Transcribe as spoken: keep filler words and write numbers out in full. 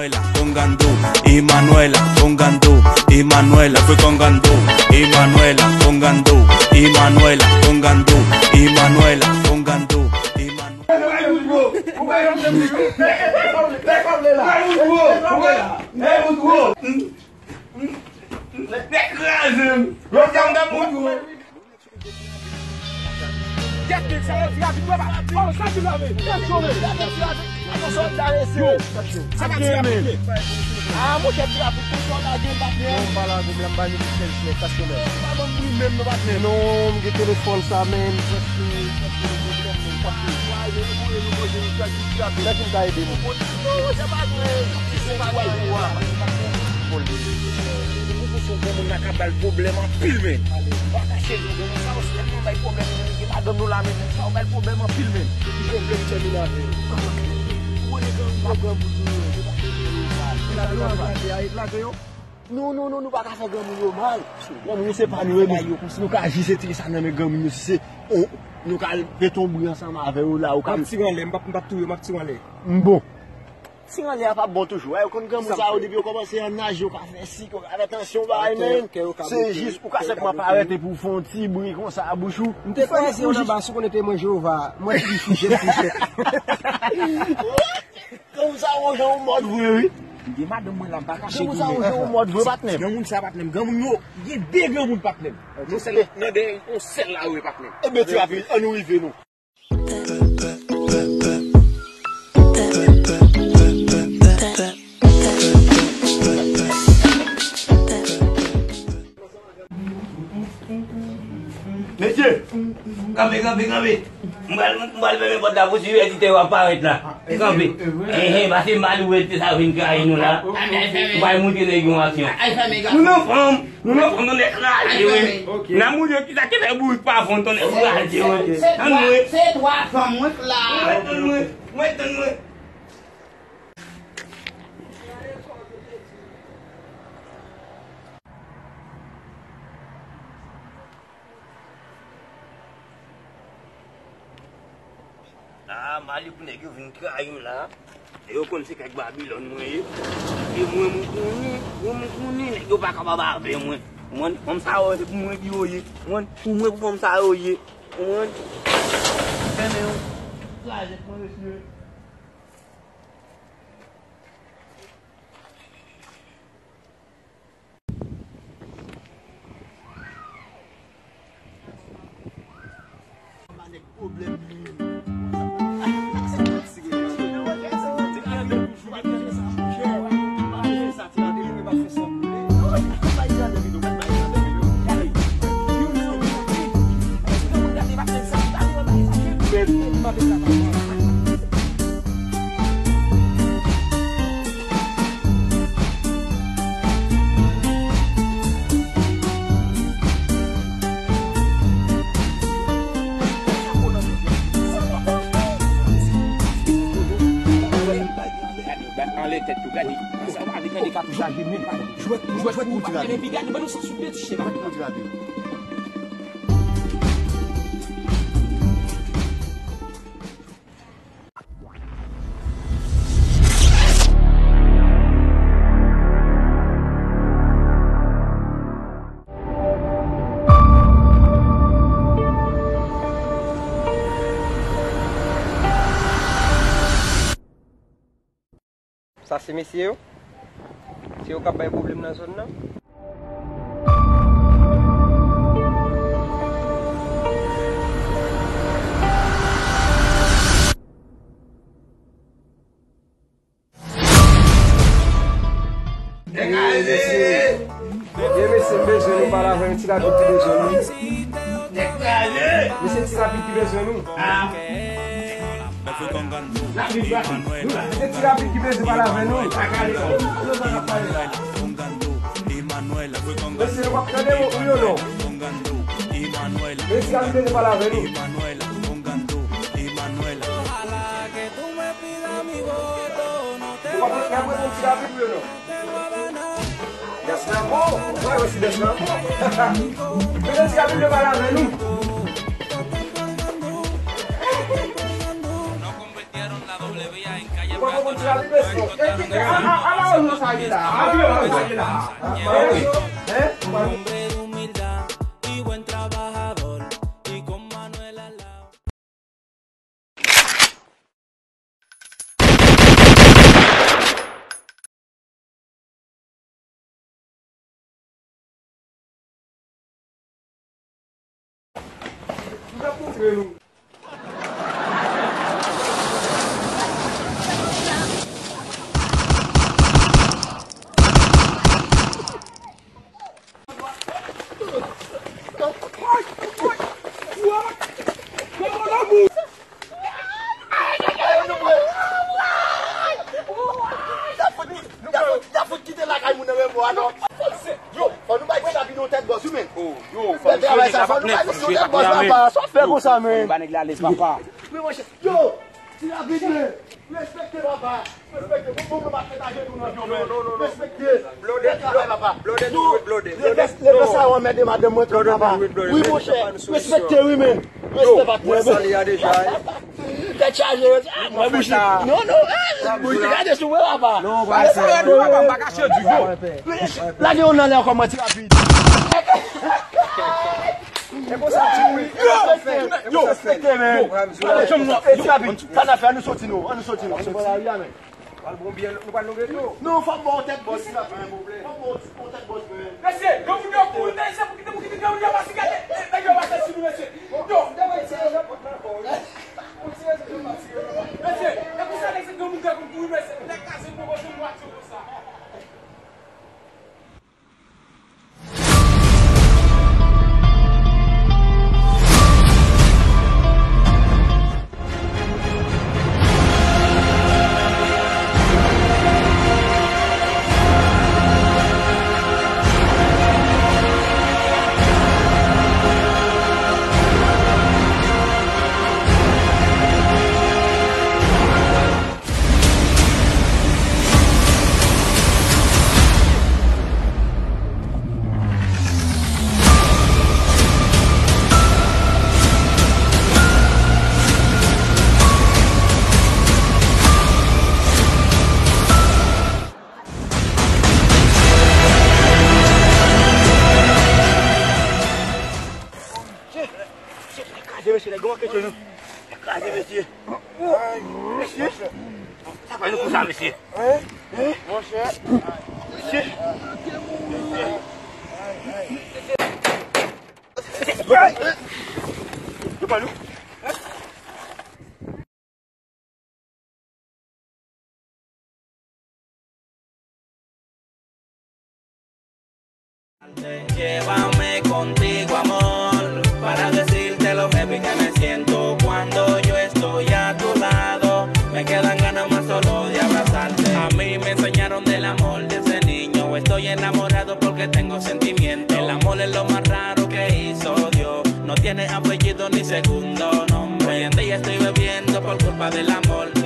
Congando, Emanuela, congando, Emanuela, fue congando, Emanuela, congando, Emanuela, congando, Emanuela, congando, Emanuela. Gèt nèg sa yo ti rapid, wè pa. Oh, sa ti lave. Tèt chome. Yo, sa ti rapid. Ah, monchè, ti rapid. Konsa w lage m, patnè. Non, m pa lage w, m la, m ba nou ti kèk nèg, patnè. Pa ban m pri menm, non, patnè. Non, m gen telefòn sa, menm. Lè ki m ka ede nou. Bon, li. Ou se yon granmoun la k ap ba l pwoblèm anpil, men. Pa kache nou, granmoun sa yo, si lè nou bay pwoblèm, nou gen madanm nou la, men sa yo bay pwoblèm anpil, men. Ki pwoblèm tèmine avè yo? Ou konnen granmoun pa granmoun nou yo. Lage yo. Non, non, non, nou pa ka fè granmoun yo mal. Granmoun yo se pa nou, e bay yo konsa. Nou ka jis retire sa nan men granmoun yo, si se, o, nou ka al petonbri ansanm avè yo la, ou ka. M ap tire anlè, m p ap, m p ap touye, m ap tire anlè. M bon. Tire anlè a p ap bon toujou. Wè, ou konn granmoun sa yo, depi yo kòmanse an naj, yo ka fè sik, yo ka fè tansyon, bagay, men. Se jis ou ka senpman parèt epi w fè yon ti bri konsa a bouch ou. M te kwaze yon anba, si w konnen te mwen Jewova, mwen te di foujèt, foujèt. Granmoun sa yo jan yon mòd vre, wi. Gen madanm mwen la, m pa kache. Granmoun sa yo jan yon mòd vre, patnè m. Granmoun sa, patnè m. Granmoun yo, gen de granmoun, patnè m. Yon sèl, nan de, yon sèl la, wi, patnè m. Ebyen, ti rapid, ann nou rive, non. Mesye, kanpe, kanpe, kanpe. M pral, m pral fèmen pòt la pou si vètitè yo ap parèt la. Kanpe. Enhen, pase mal ou wete sa vin kraye nou la. M pral montre nèg yon aksyon. Nou nan fanm. Nou nan fanm, nou nèg kraze, wi. N a montre kisa ki fè bourik pa fonn, ton nèg kraze, wi. Tann mwen. Se twa fanm, mwen k la. Mwen tann mwen, mwen tann mwen. Ah, male pou nèg yo vin trayi m la. Yo konn se kèk Babilòn mwen ye. E mwen, mwen konnen, mwen, mwen konnen nèg yo pa kapab avè mwen. Mwen, fanm sa yo, se pou mwen ki yo ye. Mwen, pou mwen, pou fanm sa yo ye. Mwen, fèmen yo. Kraze pou mwen, mesye. Gade, gade anlè tèt yo, gade. Sa w ale tande katouch la, jemil. Jwèt, jwèt pou w tire. Epi gade, ban nou san sou pye ti chen. Jwèt pou w tire. Sa se mesye yo. Se yo k ap bay pwoblèm nan zòn nan. Mesye, mesye, m bezwen nou pale avè m, ti rapid ki bezwen nou. Mesye, ti rapid ki bezwen nou. Mesye, ti rapid ki bezwen pale avè nou. Mesye, nou p ap tande w, wi ou non? Mesye, ti rapid bezwen pale avè nou. Ou pa pran, pa pran ti rapid, wi ou non? Dès la bon, mwen wè si dès la bon. Mesye, ti rapid yo pale avè nou. Ou pa pran ti rapid, mesye. E ki, a, a, a, Yo, sa ye la. Sa ye la. Hein? Hombre de humildad y buen trabajador, y con Manuel al lado. M t ap montre nou. Y ap fout, y ap fout kite lakay moun nan menm bò a non. Yo, fò nou bay ti David yon tèt bòs wi men. Fè travay sa, fò nou bay misye yon tèt bòs papa. Sa w fè konsa men. Ba nèg la alèz papa. Wi monchè. Yo, ti David men. Respekte papa. Respekte. Bon, bon, bon, pa fè ta jenou nan vyon men. Respekte. Fè travay papa. Yo, leve sa w anmède madanm mwen twòp papa. Wi monchè. Respekte wi men. Respè patnè. Mwen salye a deja. Tèt chaje. Mwen bouchi. Non, non. Bouchi, gade sou mwen papa. Non, papa, m pa kache di yo. Lage yon nan lè ankò manti rapid. E konsa ti wi. Yo, respekte men. Gade chanm nou. E ti rapid. Sa n ap fè, ann nou soti nou. Ann nou soti nou. Ann nou pran lari a men. Pral bon byen, nou pral longe tou. Non, fò m ba w tèt bòs la. Fò m ba w tèt bòs men. Mesye, yon moun yo kouri nan se pou kite, pou kite, yon moun yo pase gade. Nèg yo pase sou nou mesye. Yo, mesye, e konsa nèg se yon moun yo kouri mesye. Nèg kaze pou kote mwa konsa. Kraze mesye, nèg yo manke tchè nou. Kraze mesye. Mesye. Sa fè nou konsa mesye. Monchè. Mesye. Yo pran nou. Llévame contigo, amor, para decirte lo heavy que me siento cuando yo estoy a tu lado. Me quedan ganas más solo de abrazarte. A mí me enseñaron del amor desde niño. Estoy enamorado porque tengo sentimiento. El amor es lo más raro que hizo Dios. No tiene apellido ni segundo nombre. Hoy en día estoy bebiendo por culpa del amor.